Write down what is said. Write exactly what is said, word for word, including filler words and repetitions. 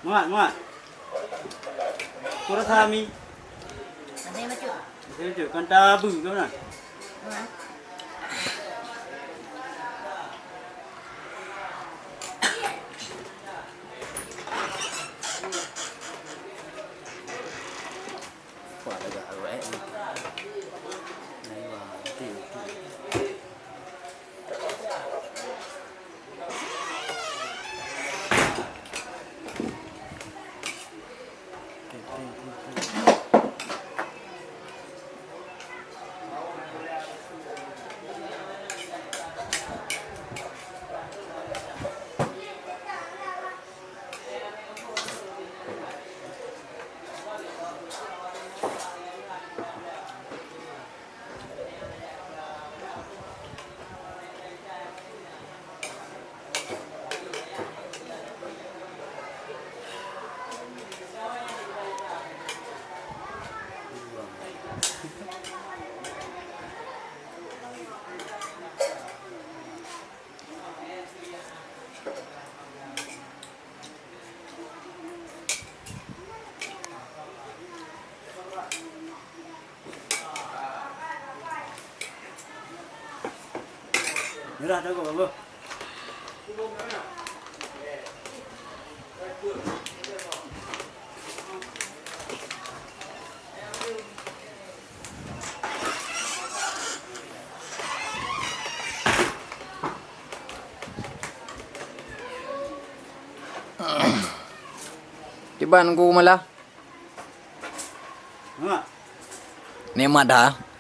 Muat, muat. Kurasa mi. Ada yang baca? Ada yang baca. Kan tabu ke mana? Muat. Wah, lagak awet ni. Nah, wah, betul, betul. Nyerah dah kau, Abah. Kiban Teungku Malah? Mak. Nikmat dah.